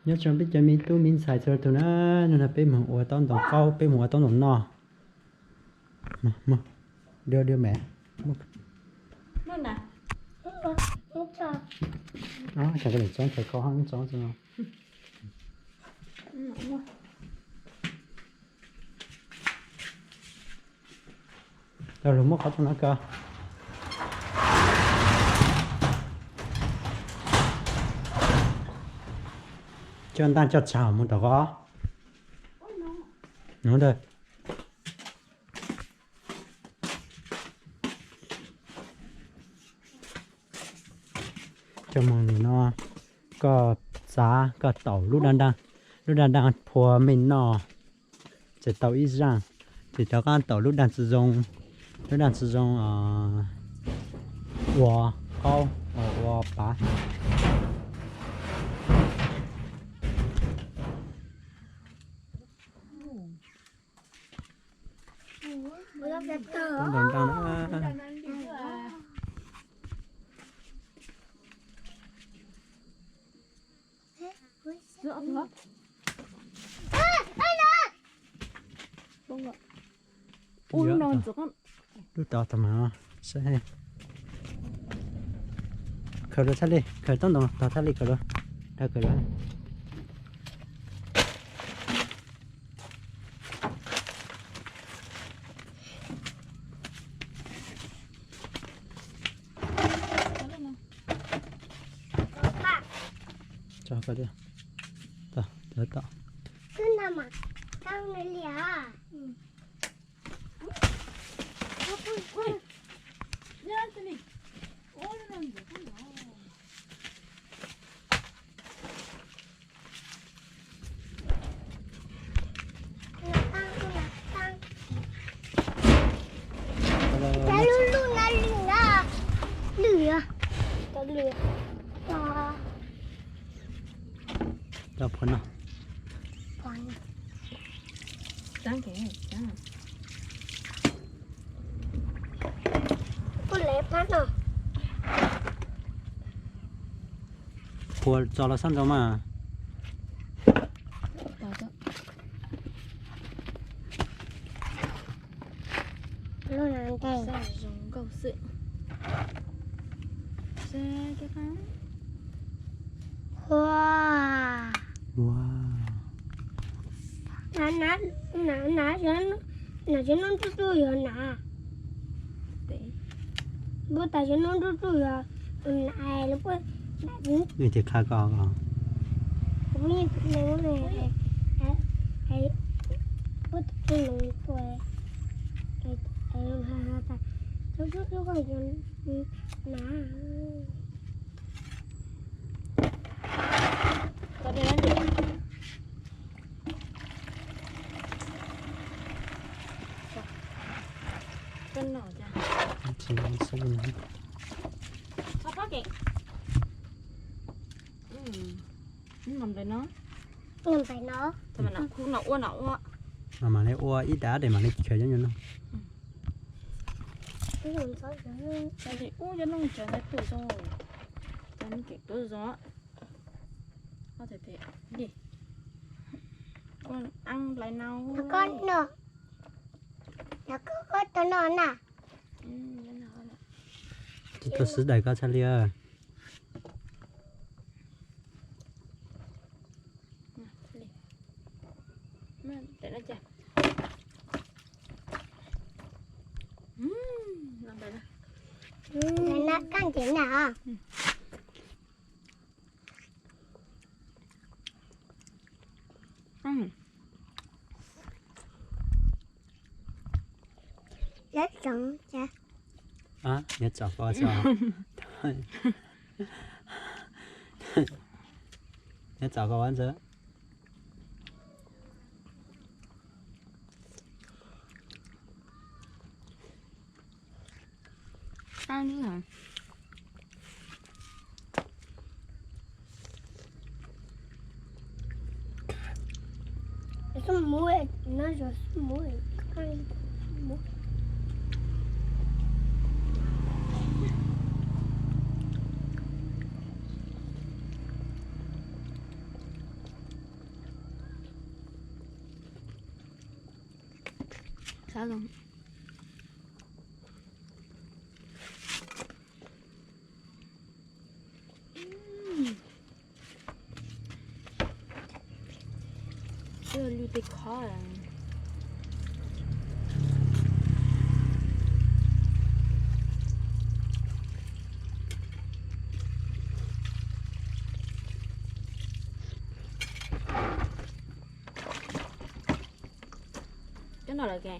Nyob zoo peb cov me tub me ntxhais txhua tus na, hnub no peb mus ua taub ntoo qaub, peb mus ua taub ntoo noj. Dua dua me. Tsob ntawm tsob ntawm ko hab tsob ntawm no. Coj lug muab qhov rooj no kaw. Coj ntaaj coj tsaug mus tom ko. Nuv ntawd. Coj moog li no, koj txav koj taum lub daj daj, lub daj daj phua mej noj, tseem tau ib zaaj. Ces rov qaab taum lub daj tsi zoo, lub daj tsi zoo ua qaub, ua pav. Tub ntaus ntaaj na. Ub, lub no ntxim qab. Lub tod tag mas saib. Khaws dua thaj li, khaws tub ntaus tog thaj li khaws dua. Dag khaws dua. Tso koj thiab. Tod, tod, tod. Lwj na, lwj, lwj. Coj phua noj. Phua tso los sab nraud mas. Zoo nkauj xwb. Ua, ua, na, cov nub nruj nruj yog na. Puab tas cov nub nruj nruj yog na, puab, nws tias qha koj. Puab tas cov nub nruj nruj yog na. Mam li ua ib dav dej mam li khaws cov nyuag no. Ub, cov noog tsawv ntawd tuaj zoo, cov noog kev tuaj zoo. Ua ib lais no, koj tau no na. Tsis tau siv daim ko txhaj li. Nyob txom koj tso. Nyob txom koj ua ntxawg. Xav zoo. Ua lwj tej khob. Cov no lawm ke.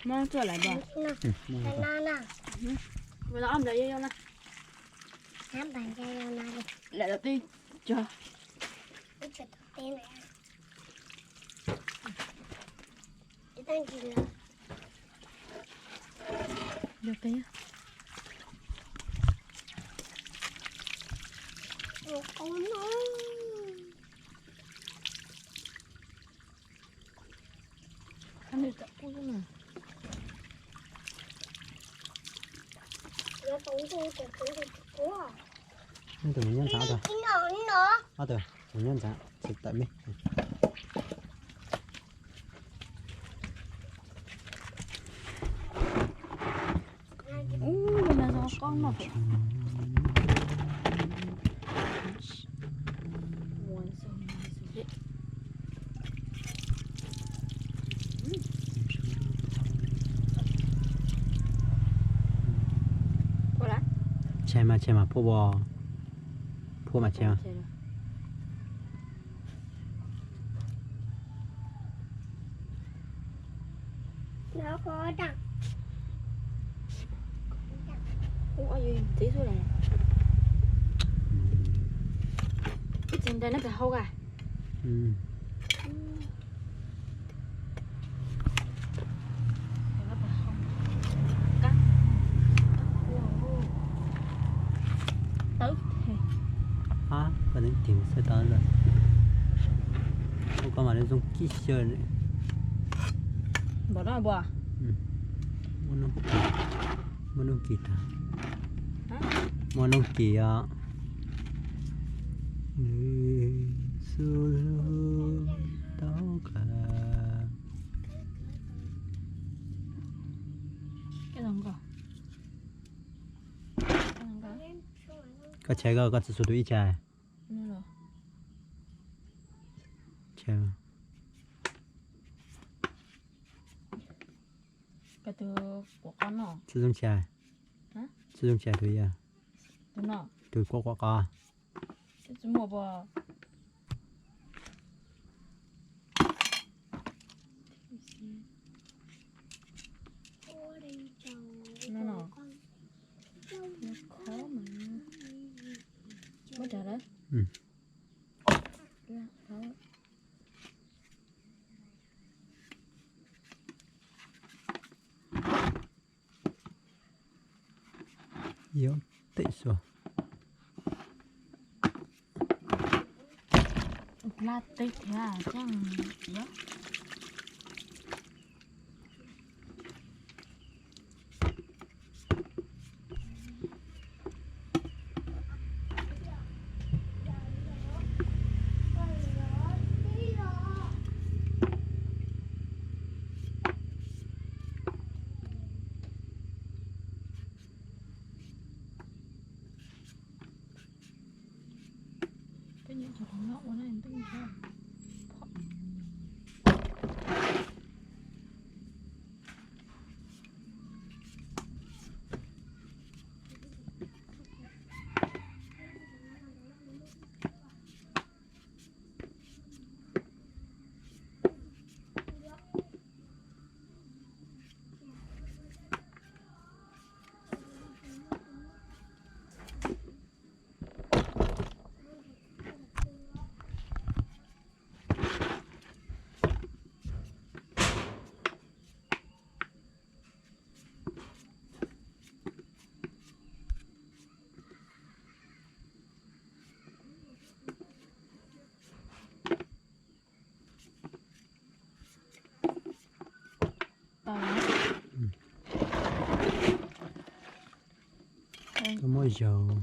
Muab tsuaj lawm bog. Ua los ob nplawg yau yau na. Lawm los twb cog. Yog qe. Ob tug mus nyob ntxhab tag. Ob tug mus nyob ntxhab tsis tawm me. Ub, no zoo qoob no. Tshais mas tshais mas phuaj, phuaj mas tshais mas. Ib txiv ntawd neb pem hau ka. Tawb. Koj neb tig xwb tau lawm. Ua koj mas zoo kib xyaw. Npaum no pua. Muaj nuj kis tag. Muaj nuj kis os. Nws xub hlub tau qab. Koj tshais koj, koj tsis txhua tus ib tshais. Tshais. Tsis zoo tshais. Tsis zoo tshais tus yog. Tus quav quav qos. Yuav teb xua. Laj teb thiab tseej tiav. Koj muab zaug.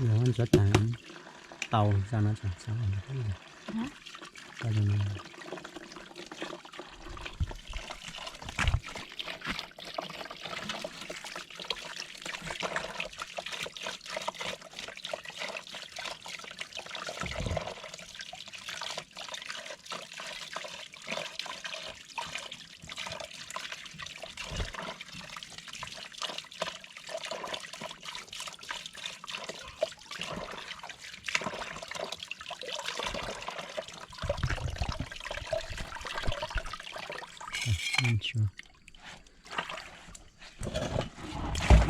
Zaug ntxuav tas tau xav no tso.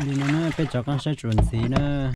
Li no na peb rov qab saib tsuas ntxiv na.